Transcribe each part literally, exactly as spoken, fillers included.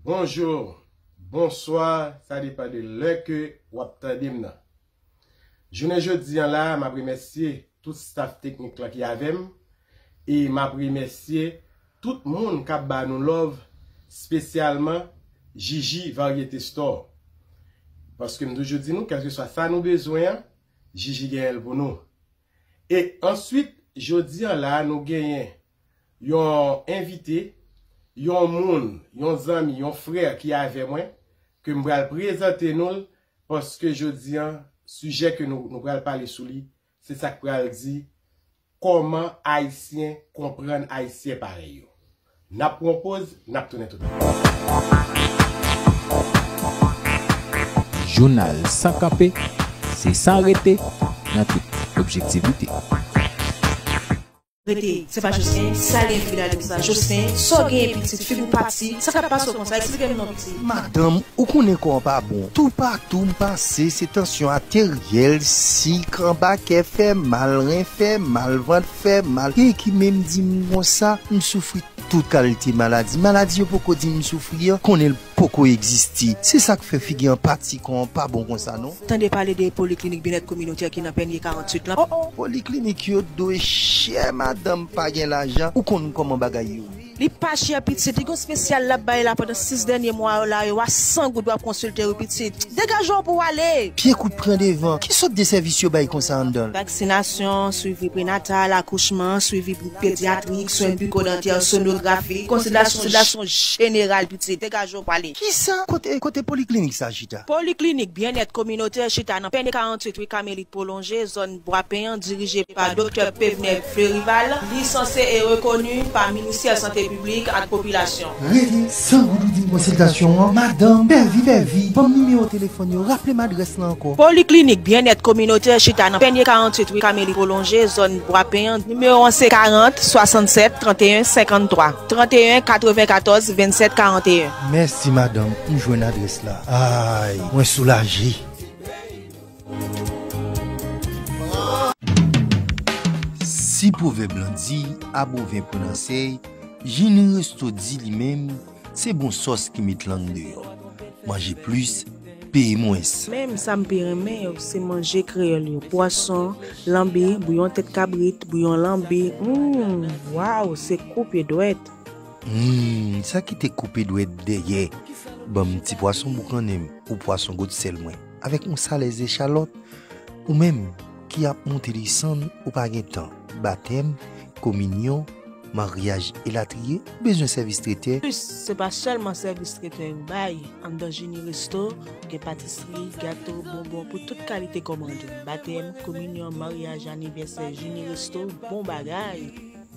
Bonjou, bonswa, sa depann de lè ke w ap tande m nan. Jounen jodi an la, m ap remèsye tout staff teknik lan ki avè m, e m ap remèsye tout moun k ap ba nou love, espesyalman Jiji Variété Store. Paske m toujou di nou, kèlkeswa sa nou bezwen an, Jiji genyen l pou nou. E answit, jodi an la, nou genyen yon envite, yon moun, yon zanmi, yon frè ki avè mwen, ke m pral prezante nou l, paske jodi an, sijè ke nou, nou pral pale sou li, se sa k pral di kòman Ayisyen konprann Ayisyen parèy yo. N ap pran yon poz, n ap tounen tout de suit. Jounal san kanpe, se san rete, nan tout objektivite. Rete, se pa Jocelyn, sa gen fidèl sa. Jocelyn, sa w genyen pitit, figi w pati, sa k ap pase w konsa, eksplike m non pitit. Madanm, ou konnen kò an pa bon. Toupatou m pase, se tansyon ateryèl, sik, anba kè fè mal, ren fè mal, vant fè mal. Gen ki menm di m konsa, m soufri tout kalite maladi. Maladi yo poko di m soufri an, konnen l poko egziste. Se sa k fè figi an pati, kò an pa bon konsa non. Tande pale de poliklinik byennèt kominotè ki nan Pènye karanntuit lan. Oh, oh. Poliklinik yo dwe chè, madanm, pa gen lajan. Ou konn kòman bagay yo ye. Li pa chè pitit, li gon espesyal l ap bay la pandan sis dènye mwa yo la, yo a san goud w ap konsilte wi pitit. Degaje w pou w ale. Pye kout pran devan. Ki sòt de sèvis yo bay konsa anndan l? Vaksinasyon, swivi prenatal, akouchman, swivi pedyatrik, swen bikodantè, sonografi, konsiltasyon jeneral pitit. Degaje w pou w ale. Kisa? Kote, kote poliklinik sa chita? Poliklinik byennèt kominotè chita nan Pènye karanntuit wi Kamelit Pwolonje, zòn Bwapen an, dirije pa Doktè Pevner Fleurival, lisanse e rekoni pa Ministè Sante Piblik ak Popilasyon. Rete, san goud ou di m konsiltasyon an, madanm, pèvi, pèvi, ban m nimewo telefòn yo, raple m adrès la ankò. Poliklinik byennèt kominotè chita nan Pènye karanntuit wi Kamelit Pwolonje, zòn Bwapen an, nimewo an se karant, swasannsèt, tranteyen, senkanntwa, tranteyen, katrevenkatòz, vennsèt, karanteyen. Mèsi madanm, m jwenn adrès la. Ay, mwen soulaje. Si pwovèb lan di, a bon ven pran nan sèy, Jini Resto di li menm, se bon sòs ki met lang deyò. Manje plis, peye mwens. Menm sa m pi renmen yo, se manje kreyòl yo. Pwason, lanbi, bouyon tèt kabrit, bouyon lanbi. Hum, waw, se koupe dwèt. Hum, sa ki te koupe dwèt dèyè. Ban m ti pwason boukannen m, ou pwason gwosè l mwen. Avèk yon salèz echalòt, ou menm ki ap moute desann, ou pa gen tan. Batèm, kominyon, maryaj elatriye, ou bezwen sèvis tretè? Plis, se pa sèlman sèvis tretè yo bay. Anndan Jini Resto, gen patisri, gato, bonbon pou tout kalite kòmande. Batèm, kominyon, maryaj, anivèsè, Jini Resto, bon bagay!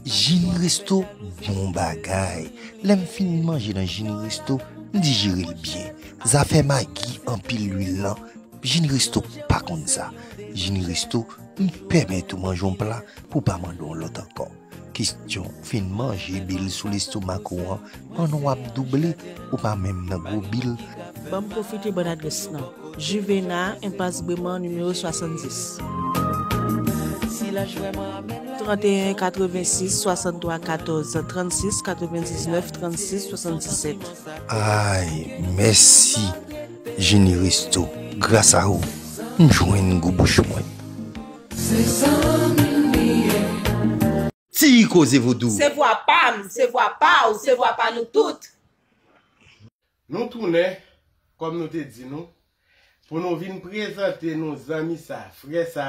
Jini Resto, bon bagay! Lè m fin manje nan Jini Resto, m dijere l byen. Zafè magi anpil lwil lan, Jini Resto pa konn sa. Jini Resto, m pèmèt ou manje yon pla pou w pa mande yon lòt ankò. Kestyon fin manje bil sou lestomak ou an, pandan w ap double, ou pa menm nan gwo bil. Ban m pwofite ban n adrès lan. Juvena, Enpas Breman, nimewo swasanndis. Tranteyen katrevensis swasanntwa katòz trannsis, katrevendiznèf trannsis swasanndisèt. Ay, mèsi, Jini Resto. Gras a ou, m jwenn gou bouch mwen. Ti koze vodou. Se vwa pa m, se vwa pa w, se vwa pa nou tout. Nou tounen, kòm nou te di nou, pou nou vin prezante nou zanmi sa, frè sa,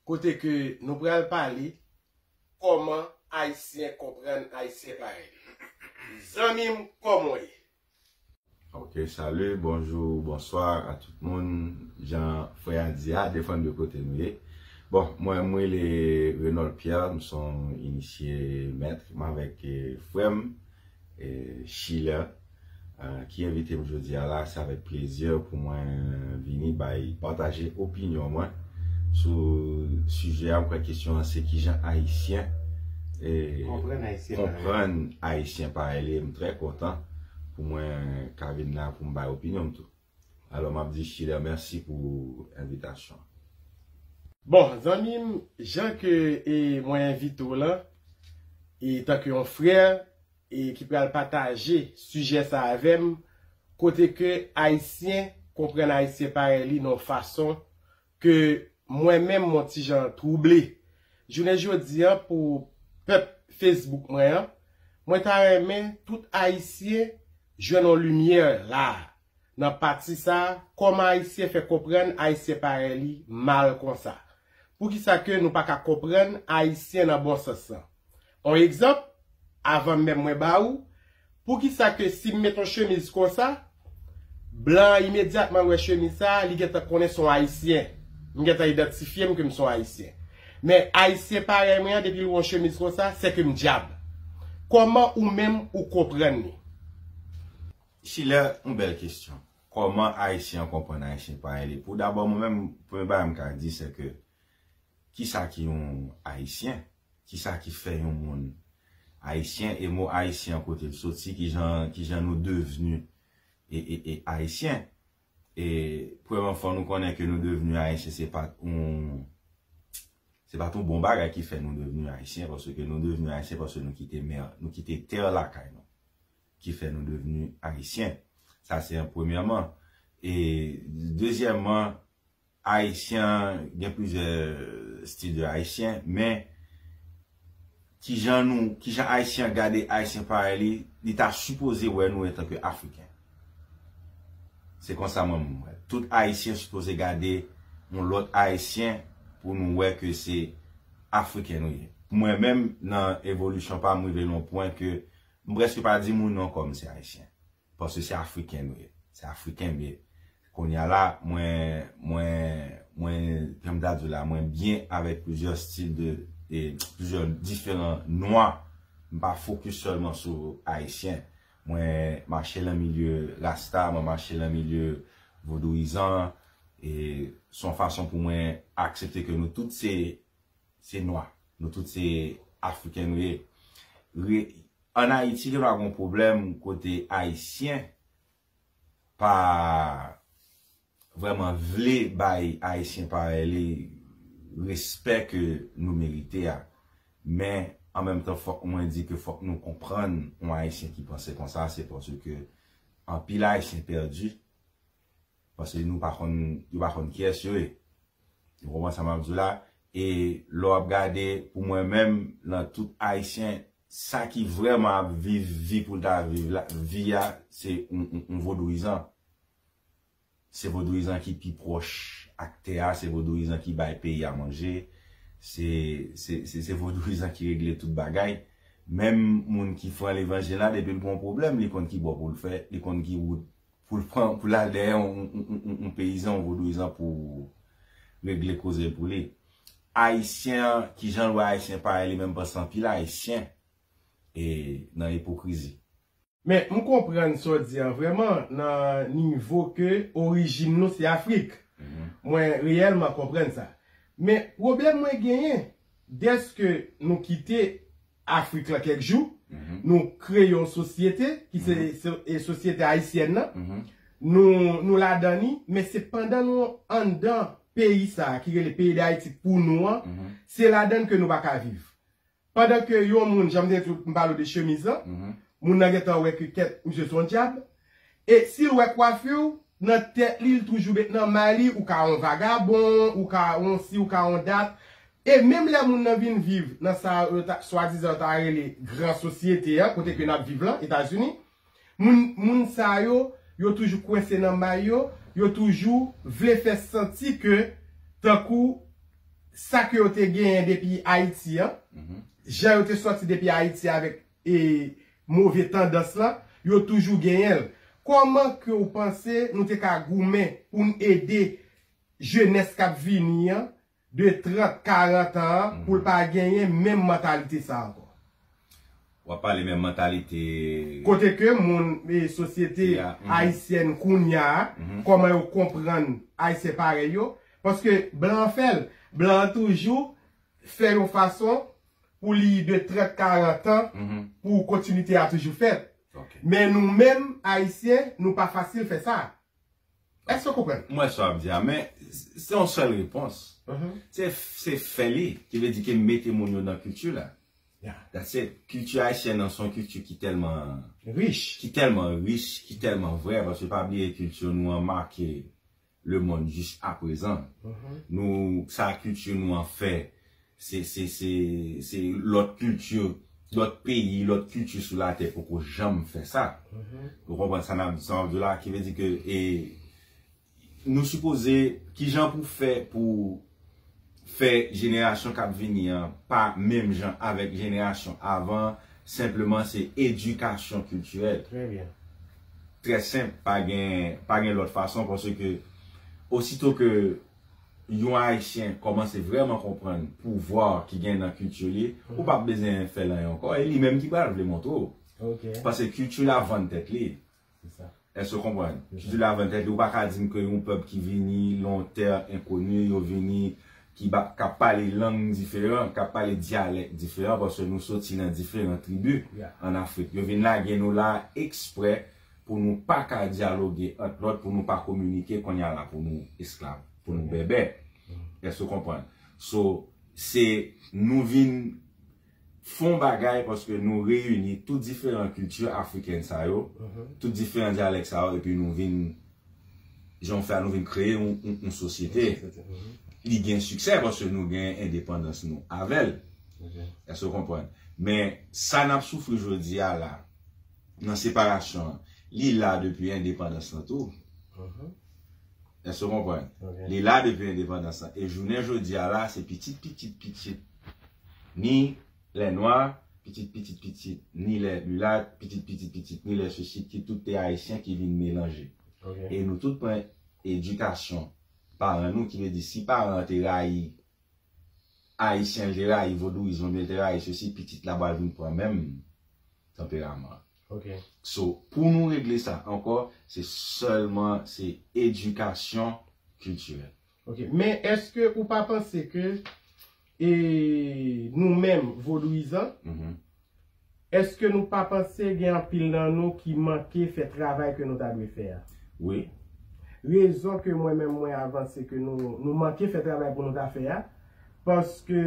kote ke nou pral pale kòman Ayisyen konprann Ayisyen parèy li. Zanmi m, kòman w ye? Ok, salut, bonjour, bonsoir à tout le monde. Jan frè a di a, defann de kote nou ye. Bon, mwen, mwen rele Renold Pierre, m se yon inisye mèt, m avèk eh, frè m, eh, Schiller, eh, ki envite m jodi a la. Se avèk plezi pou mwen vini bay, pataje opinyon mwen sou sijè a. M kwè kesyon an se kijan Ayisyen eh, konprann Ayisyen parèy li. M trè kontan pou mwen ka vin la pou m bay opinyon m tou. Alò, m ap di Schiller mèsi pou envitasyon an. Bon, zanmi m, jan ke e, mwen envite w lan, e tanke yon frè, e ki pral pataje sijè sa avè m, kote ke Ayisyen konprann Ayisyen parèy li nan yon fason ke mwen menm m on ti jan twouble. Jounen jodi a, pou pèp Facebook mwen an, mwen ta renmen tout Ayisyen jwenn yon limyè la a. Nan pati sa a, kòman Ayisyen fè konprann Ayisyen parèy li mal konsa? Poukisa ke nou pa ka konprann Ayisyen nan bon sans lan? On egzanp, avan menm mwen ba ou, poukisa ke si m met on chemiz konsa, blan an imedyatman l wè chemiz sa a, li gentan konnen se on Ayisyen. M gentan idantifye m ke m se on Ayisyen. Men Ayisyen parèy mwen an, depi l wè on chemiz konsa, se ke m dyab. Kòman ou menm ou konprann li? Chilè, yon bèl kesyon. Kòman Ayisyen an konprann Ayisyen parèy li? Pou dabò, mwen menm, premye bagay m ka di, se ke kisa ki yon Ayisyen? Kisa ki fè yon moun Ayisyen? E mo Ayisyen an kote l soti? Kijan, kijan nou devni e, e, e Ayisyen? E premyèman, fò nou konnen ke nou devni Ayisyen, se pa yon se pa t yon bon bagay ki fè nou devni Ayisyen, paske nou devni Ayisyen paske nou kite mè, nou kite tè lakay nou, ki fè nou devni Ayisyen. Sa se yon premyèman. E dezyèmman, Ayisyen, gen plizyè stil de Ayisyen, men kijan nou, kijan Ayisyen gade Ayisyen parèy li, li ta sipoze wè nou antanke Afriken. Se konsa mwen menm m wè l. Tout Ayisyen sipoze gade yon lòt Ayisyen pou nou wè ke se Afriken nou ye. Mwen menm, nan evolisyon pa m, m rive nan yon pwen ke m prèske pa di moun ankò m se Ayisyen. Paske se Afriken nou ye. Se Afriken m ye. Kounye a la, mwen, mwen, mwen, jan m ta di w la, mwen byen avèk plizyè stil de, e, plizyè diferan nwa. M pa fokis sèlman sou Ayisyen. Mwen mache nan milye rasta, mwen mache nan milye vodouyizan, e se yon fason pou mwen aksepte ke nou tout se, se nwa, nou tout se Afriken nou ye. Re, ann Ayiti, gen dwa gen yon pwoblèm kote Ayisyen pa vrèman vle bay Ayisyen parèy li respè ke nou merite a. Men, an menm tan, fòk mwen di ke fòk nou konprann yon Ayisyen ki panse konsa, se paske anpil Ayisyen pèdi, paske nou pa konn, yo pa konn kiyès yo ye. Ou konprann sa m ap di w la? E lè w ap gade, pou mwen menm, nan tout Ayisyen, sa ki vrèman ap viv vi pou l ta viv la, vi a, se yon, yon, yon vodouyizan. Se vodouyizan ki pi pwòch ak tè a, se vodouyizan ki bay peyi a manje, se, se, se, se vodouyizan ki regle tout bagay. Menm moun ki fran levanjil la, depi l gen yon pwoblèm, li konn ki bò pou l fè, li konn ki wout pou l pran, pou l al dèyè yon, yon, yon, yon, yon peyizan, yon vodouyizan pou regle koze l pou li. Ayisyen an, kijan l wè Ayisyen parèy li menm, paske anpil Ayisyen e nan ipokrizi. Men, m konprann sa w di an vrèman nan nivo ke orijin nou se Afrik. Mwen reyèlman konprann sa. Men, pwoblèm mwen genyen, dèske nou kite Afrik la kèk jou, nou kreye yon sosyete, ki se, se, e sosyete ayisyèn nan. Nou, nou ladan li, men se pandan nou anndan peyi sa a, ki rele peyi Dayiti pou nou an, se ladan l ke nou pa ka viv. Pandan ke yon moun, jan m te di w, m pale w de chemiz lan, moun nan gentan wè ke kèt, misye se yon dyab. E si l wè kwafi w, nan tèt li, l toujou met nan may li, ou ka yon vagabon, ou ka yon si, ou ka yon dat. E menm lè moun nan vin viv nan sa yo ta, swadizan yo ta rele gran sosyete an, kote ke n ap viv lan, Etazini, moun, moun sa yo, yo toujou kwense nan may yo, yo toujou vle fè santi ke tankou sa ke yo te genyen depi Ayiti an, jan yo te sòti depi Ayiti avèk e move tandans lan, yo toujou genyen l. Kòman ke w panse nou te ka goumen pou n ede jenès k ap vini an, de trant, karant an an, pou l pa genyen menm mantalite sa ankò? W ap pale menm mantalite. Kote ke moun, e, sosyete ayisyèn kounye a, kòman yo konprann Ayisyen parèy yo? Paske blan an fè l. Blan an toujou fè yon fason pou li de trant, karant an, pou kontinite a toujou fèt. Men nou menm, Ayisyen, nou pa fasil fè sa. Èske w konprann? Mwen sa w ap di a, men se yon sèl repons. Se, se fè li, ki vle di ke mete moun yo nan kilti la. That's it. Kilti ayisyèn nan se yon kilti ki tèlman rich, ki tèlman rich, ki tèlman vrè, paske pa bliye kilti nou an make lemonn jis aprezan. Nou, sa kilti nou an fè, se, se, se, se lòt kilti, lòt peyi, lòt kilti sou latè poko janm fè sa. Ou konprann sa n ap, sa n ap di la, ki vle di ke, e, nou sipoze, kijan pou fè, pou fè jenerasyon k ap vini an pa menm jan avèk jenerasyon avan, senpleman se edikasyon kiltirèl. Trè byen. Trè senp, pa gen, pa gen lòt fason, paske osito ke yon Ayisyen kòmanse vrèman konprann pouvwa ki gen nan kilti li, ou p ap bezwen fè l anyen ankò, e li menm ki pral vle montre w. Paske kilti la vann tèt li. Èske w konprann? Kilti la vann tèt li, ou pa ka di m ke yon pèp ki vini, yon tè enkoni, yo vini, ki ba, k ap pale lang diferan, k ap pale dyalèk diferan, paske nou soti nan diferan tribi ann Afrik. Yo vin lage nou la eksprè pou nou pa ka dyaloge ant lòt, pou nou pa kominike, kounye a la pou nou esklav, pou nou bèbè. Èske w konprann? So, se nou vin fè yon bagay paske nou reyini tout diferan kilti afriken sa yo, tout diferan dyalèk sa yo, epi nou vin, jan w fè a, nou vin kreye yon, yon, yon sosyete. Li gen siksè paske nou gen endepandans nou avè l. Èske w konprann? Men sa n ap soufri jodi a la, nan separasyon an, li la depi endepandans lan tou. Èske w konprann? Li la depi endepandans lan. E jounen jodi a la, se pitit, pitit, pitit. Ni lè nwa, pitit, pitit, pitit, ni lè milat, pitit, pitit, pitit, ni lè sesi, ki tout te ayisyen ki vin melanje. E nou tout pran edikasyon paran nou, ki vle di si paran an te rayi ayisyen, l te rayi vodouyizan, oubyen l te rayi sesi, pitit la pral vin pran menm tanperaman an. So, pou nou regle sa ankò, se sèlman, se edikasyon kiltirèl. Men èske ou pa panse ke, e, nou menm vodouyizan, èske nou pa panse gen anpil nan nou ki manke fè travay ke nou ta dwe fè a? Wi. Rezon ke mwen menm mwen avanse ke nou, nou manke fè travay pou nou ta fè a, paske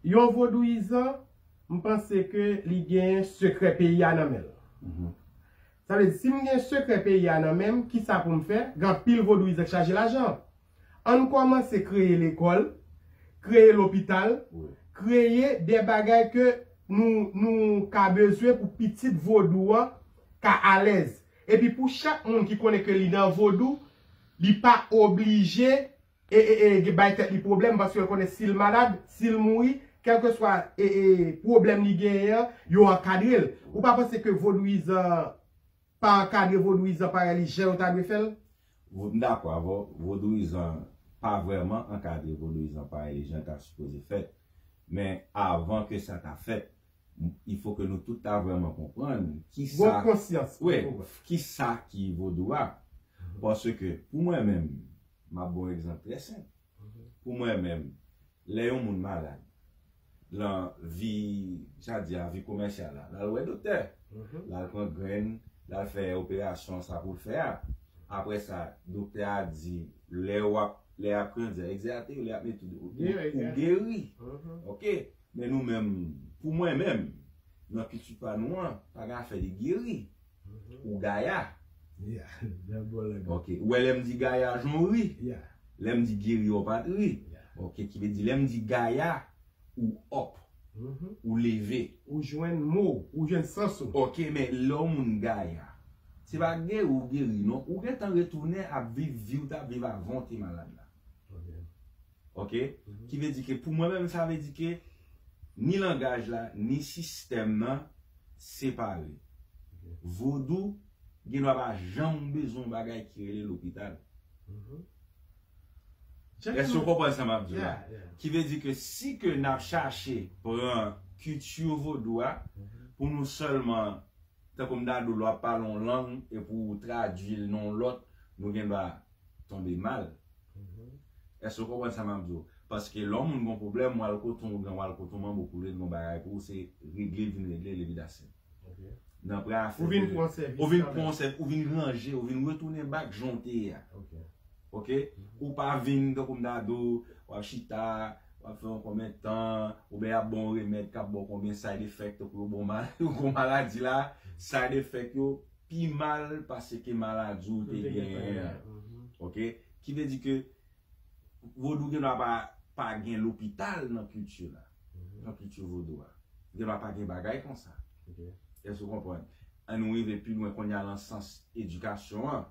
yon vodouyizan, m panse ke li gen sekrè peyi a nan men l. Sa vle di, si m gen sekrè peyi a nan men m, kisa pou m fè? Gen anpil vodouyizan k chaje lajan. Ann kòmanse kreye lekòl, kreye lopital, kreye de bagay ke nou, nou ka bezwen pou pitit vodou an ka alèz. Epi pou chak moun ki konnen ke li nan vodou, li pa oblije e, e, e, bay tèt li pwoblèm, paske l konnen si l malad, si l mouri, kèlkeswa, e, e, pwoblèm li genyen an, yo ankadre l. Ou pa panse ke vodouyizan pa ankadre vodouyizan parèy li jan yo ta dwe fè l? M dakò avè w, vodouyizan pa vrèman ankadre vodouyizan parèy li jan l ta sipoze fèt. Men avan ke sa ta fèt, il faut que nou tout ta vrèman konprann kisa, wi, kisa ki vodou a. Paske pou mwen menm, m ap ba w egzanp trè senp. Pou mwen menm, lè yon moun malad, nan vi, sa di a, vi komèsyal la, l al wè doktè. L al pran grenn, l al fè operasyon sa pou l fè a. Apre sa, doktè a di, lè w ap, lè y ap pran egzè a, lè y ap mete ou, ou geri. Ok? Men nou menm, pou mwen menm, nan kilti pa nou an, pa gen afè de geri. Ou gaya. Ok. Ou wè lè m di gaya, jan w ri. Lè m di geri, ou pa t ri. Ok, ki vle di lè m di gaya, ou up. Ou leve. Ou jwenn mo, ou jwenn sans ou. Ok, men lè yon moun gaya, se pa geri ou geri non. Ou gentan retounen ap viv vi w t ap viv avan w te malad la. Ok? Ki vle di ke pou mwen menm, sa vle di ke ni langaj la, ni sistèm nan separe. Vodou gen dwa pa janm bezwen yon bagay ki rele lopital. Èske w konprann sa m ap di w la? Ki vle di ke si ke n ap chache pran kilti vodou a pou nou sèlman, tankou m ta di w, lè w ap pale yon lang epi w tradui l nan yon lòt, nou gen dwa tonbe mal. Èske w konprann sa m ap di w? Paske lè yon moun gen yon pwoblèm, w al kote yon ougan, w al kote yon manbo pou l regle yon bagay pou ou, se regle l vin regle l, epi that's it. Nan pran afè de, ou vin pran yon sèvis, ou vin ranje, ou vin retounen back jan w te ye a. Ok? Ou pa vin, tankou m ta di w, w ap chita, w ap fè yon konbyen tan, oubyen y ap ba w remèd k ap ba w konbyen side effect pou yo ba w mal-, yon maladi la, side effect yo pi mal pase ke maladi ou te genyen an. Ok? Ki vle di ke vodou gen dwa pa, pa gen lopital nan kilti la, nan kilti vodou a. Gen dwa pa gen bagay konsa. Èske w konprann? An nou rive pi lwen kounye a nan sans edikasyon an.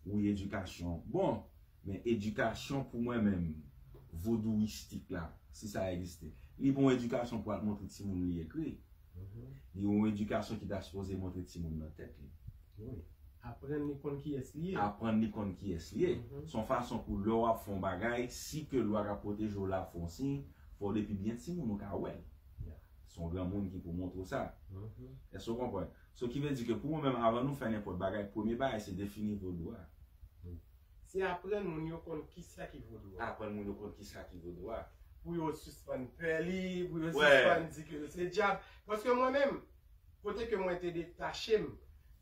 Wi, edikasyon bon, men edikasyon pou mwen menm, vodouistik la, si sa egziste, li pa yon edikasyon pou al montre timoun li ekri. Li yon edikasyon ki ta sipoze montre timoun nan tèt li. Aprann li konn kiyès li ye. Aprann li konn kiyès li ye. Se yon fason pou lè w ap fè yon bagay, si ke lwa ka pwoteje w la ap fè yon siy, fò w depi byen timoun ou ka wè l. Se yon granmoun ki pou montre w sa. Èske w konprann? So ki vle di ke pou mwen menm, avan nou fè nenpòt bagay, premye bagay se defini vodou a. Se aprann moun yo konn kisa ki vodou a. Aprann moun yo konn kisa ki vodou a. Pou yo sispann pè li, pou yo sispann di ke se dyab. Paske mwen menm, kote ke mwen te detache m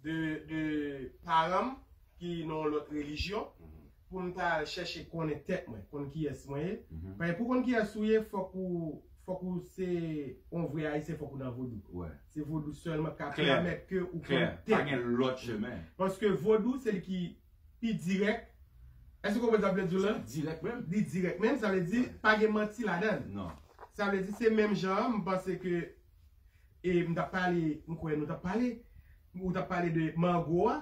de, de paran m ki nan yon lòt relijyon, pou m ta al chèche konnen tèt mwen, konn kiyès mwen ye. Paske pou konn kiyès ou ye, fòk ou, fòk ou se yon vrè Ayisyen, fòk ou nan vodou. Se vodou sèlman k ap pèmèt ke ou konn tèt ou. Pa gen lòt chemen. Paske vodou, se li ki pi dirèk. Èske w konprann sa m vle di w la? Dirèk menm. Li dirèk menm, sa vle di pa gen manti ladan l. Sa vle di se menm jan an, m panse ke, e m t ap pale, m kwè nou t ap pale, ou t ap pale de mango a.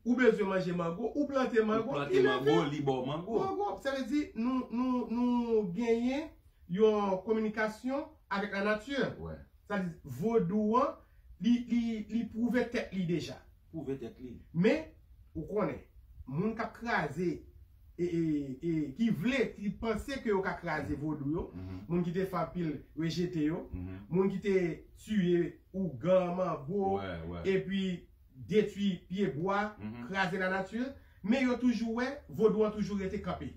Ou bezwen manje mango, ou plante mango, li leve mango. Sa vle di nou, nou, nou genyen yon kominikasyon avèk lanati. Sa vle di vodou an, li, li, li pwouve tèt li deja. Pwouve tèt li. Men, ou konnen, moun k ap kraze, e, e, e, ki vle, ki panse ke yo ka kraze vodou yo, moun ki te fè anpil rejete yo, moun ki te tiye ougan, mango, epi detwi pyebwa, kraze lanati, men yo toujou wè vodou an toujou rete kanpe.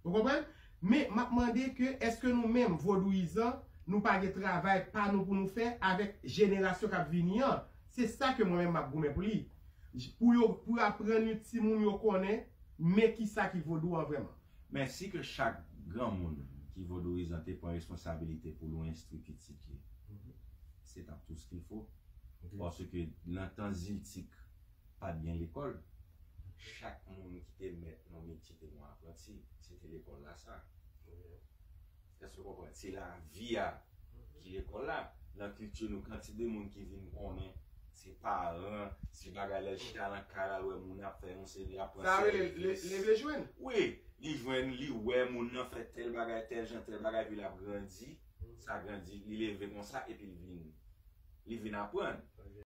Ou konprann? Men, m ap mande ke èske nou menm, vodouyizan, nou pa gen travay pa nou pou nou fè avèk jenerasyon k ap vini an? Se sa ke mwen menm m ap goumen pou li. Pou yo, pou aprann yon timoun yo konnen, men kisa ki vodou an vrèman. Men si ke chak granmoun ki vodouyizan te pran responsabilite pou l instwi pitit li, se t ap tout ce qu'il faut. Paske nan tan Ziltik, pa t gen lekòl. Chak moun ki te mèt yon metye, te gen yon apranti, se te lekòl la sa. Èske w konprann? Se lavi a ki lekòl la. Nan kilti nou, kantite moun ki vin konnen, se paran, se bagay lè l chita nan kay la, l wè moun ap fè yon seri, ap pran sèvis. Sa rele leve jwenn. Wi, li jwenn, li wè moun nan fè tèl bagay, tèl jan, tèl bagay, epi l ap grandi. Sa grandi, li leve konsa, epi l vin, li vin aprann.